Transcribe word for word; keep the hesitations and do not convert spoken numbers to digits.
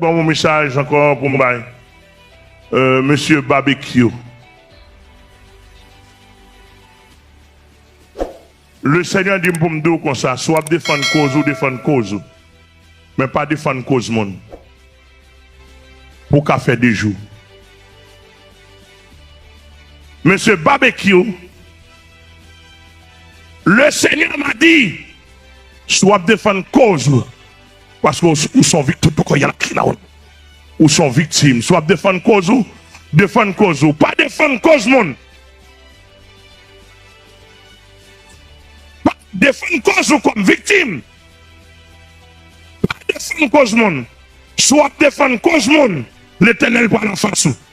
Yon mesaj ankò pou m bay, euh, mesye Babekyou. Lesenyè di m pou m di w konsa, si w ap defann koz ou, defann koz ou. Men pa defann koz moun pou w ka fè de jou. Mesye Babekyou, Lesenyè m a di, si w ap defann koz ou, paske ou, ou s on viktim, poko y a ki la ou. Ou s on viktim. Si w ap defann koz ou, defann koz ou. Pa defann koz moun. Pa defann koz ou kòm viktim. Pa defann koz moun. Si w ap defann koz moun, Letènèl pral anfas ou.